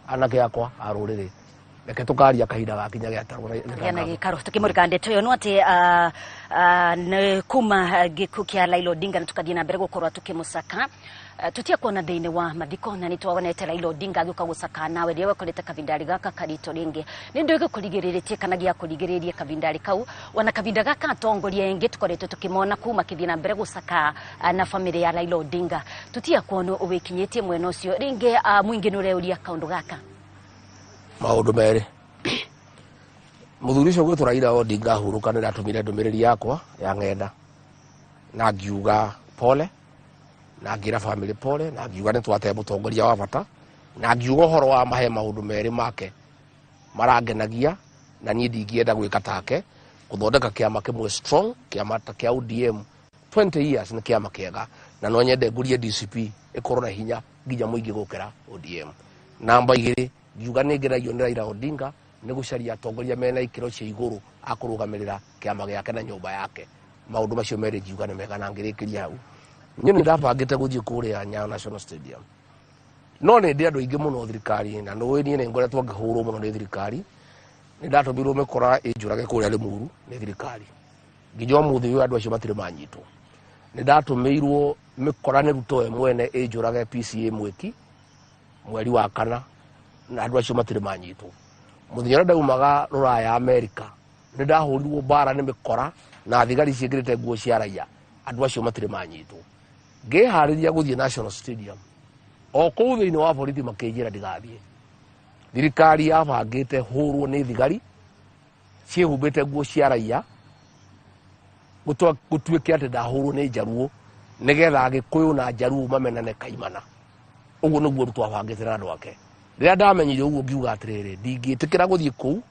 Anake akwa a rũrĩrĩ, reke tũkaria kahinda gakinya gĩatarwo. Gĩa na gĩkaro tũkĩmũrĩka ndeto ĩyo no atĩ nĩ kuma gĩkuũ kĩa Raila Odinga na tũkathiĩ na mbere gũkorwo tũkĩmũcaka. Tũtia kuona thĩinĩ wa mathiko na nĩ twonete Raila Odinga agĩũka gũcaka nawe rĩrĩa wekorete kavindarĩ gaka karito. Rĩngĩ nĩ ndũ gĩkũrigĩrĩrĩtie kana gĩakũrigĩrĩrie kavindarĩ kau? Ona kavinda gaka atongoria aingĩ tũkoretwo tũkĩmona kuu makĩthiĩ na mbere gũcaka na bamĩrĩ ya Raila Odinga, tũtia kuona ũwĩkinyĩtie mwena ũcio. Rĩngĩ mũingĩ nĩ ũreuria kaũndũ gaka. Maũndũ merĩ, mũthuri ũcio gwĩtwo Raila Odinga ahurũka, nĩ ndatũmire ndũmĩrĩri yakwa ya ng'enda na ngiuga pole, na ngĩra family pole, na ngiuga nĩ twate mũtongoria wa bata, na ngiuga ũhoro wa mahe maũndũ merĩ make marangenagia na niĩ ndingĩenda gwĩka take, gũthondeka kĩama kĩmwe strong, kĩama ta kĩa ODM. 20 years nĩ kĩama kĩega, na no nyende ngũrie DCP ĩkorwo na hinya nginya mũingĩ gũkĩra ODM. Namba 2, ngiuga nĩ ngenagio nĩ Raila Odinga nĩ gũcaria atongoria mena ikĩro cia igũrũ a kũrũgamĩrĩra kĩama gĩake na nyũmba yake. Maũndũ macio merĩ ngiuga nĩ mega na ngĩrĩkĩria hau. Niĩ nĩ ndabangĩte gũthiĩ kũrĩa Nyayo National Stadium, no nĩ ndĩ andũ aingĩ mũno thirikari, na nĩ niĩ nĩ ngoretwo ngĩhũrwo mũno nĩ thirikari. Nĩ ndatũmirwo mĩkora ĩnjũrage kũrĩa Limuru nĩ thirikari, nginya ũmũthĩ ũyũ andũ acio matirĩ manyitwo. Nĩ ndatũmĩirwo mĩkora nĩ Ruto we mwene ĩnjũrage PCA Mwĩki mweri wa kana, na andũ acio matirĩ manyitwo. Mũthenya ũrĩa ndaumaga rũraya Amerika, nĩ ndahũrirwo mbara nĩ mĩkora na thigari ciĩkĩrĩte nguo cia raia, andũ acio matirĩ manyitwo. Ngĩharĩria gũthiĩ National Stadium, o kũu thĩinĩ wa borithi makĩnjĩra ndigathiĩ. Thirikari yabangĩte hũrwo nĩ thigari ciĩhumbĩte nguo cia raia, gũtuĩke atĩ ndahũrwo nĩ njaruo, nĩgetha Agĩkũyũ na njaruo mamenane kaimana. Ũguo nĩguo Ruto abangĩte na andũ ake. Rĩrĩa ndamenyire ũguo, ngiuga atĩrĩrĩ, ndingĩtĩkĩra gũthiĩ kũu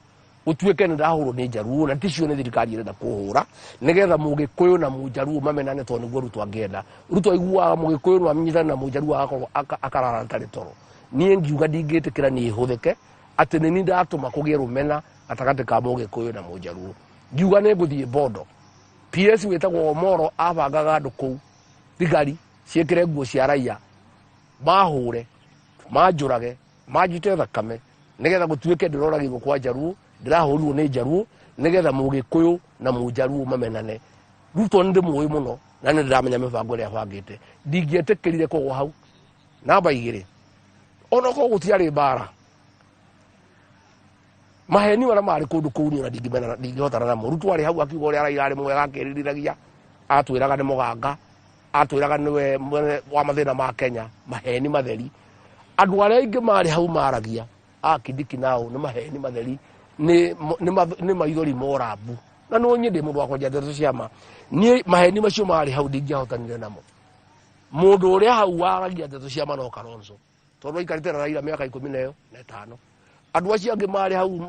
gũtuĩke nĩ ndahũrwo nĩ njaruo na ticio nĩ thirikari ĩrenda kũhũra nĩgetha Mũgĩkũyũ na Mũnjaruo mamenane, tondũ nĩguo Ruto angĩenda. Ruto aiguaga Mũgĩkũyũ no amenyithane na Mũnjaruo, agakorwo akarara atarĩ toro. Niĩ ngiuga ndingĩtĩkĩra niĩ hũthĩke atĩ nĩ niĩ ndatũma kũgĩe rũmena gatagatĩ ka Mũgĩkũyũ na Mũnjaruo. Ngiuga nĩ ngũthiĩ Bondo. PS wĩtagwo Omoro abangaga andũ kũu, thigari ciĩkĩre nguo cia raia, mahũre, manjũrage, manjute thakame, nĩgetha gũtuĩke ndĩroragirwo kwa njaruo, ndĩrahũrirwo nĩ njaruo, nĩgetha Mũgĩkũyũ na Mũnjaruo mamenane. Ruto nĩ ndĩmũĩ mũno na nĩ ndĩramenya mĩbango ĩrĩa abangĩte. Ndingĩetĩkĩrire kũgwa hau. Namba 2, onokorwo gũtiarĩ mbara, maheni marĩa marĩ kũndũ kũu niĩ ona ndingĩhotana namo. Ruto arĩ hau akiuga ũrĩa Raila arĩ mwega, akĩririragia, atwĩraga nĩ mũganga, atwĩraga nĩwe mwene wa mathĩna ma Kenya. Maheni matheri. Andũ arĩa aingĩ marĩ hau maragia a Kindiki nao nĩ maheni matheri, nĩ maithori morambu, na no niĩ ndĩ mũndũ wa kwenja ndeto cia ma. Niĩ maheni macio marĩ hau ndingĩahotanire namo. Mũndũ ũrĩa hau waragia ndeto cia ma no Kalonzo, tondũ aikarĩte na Raila mĩaka 15. Andũ acio angĩ marĩ hau.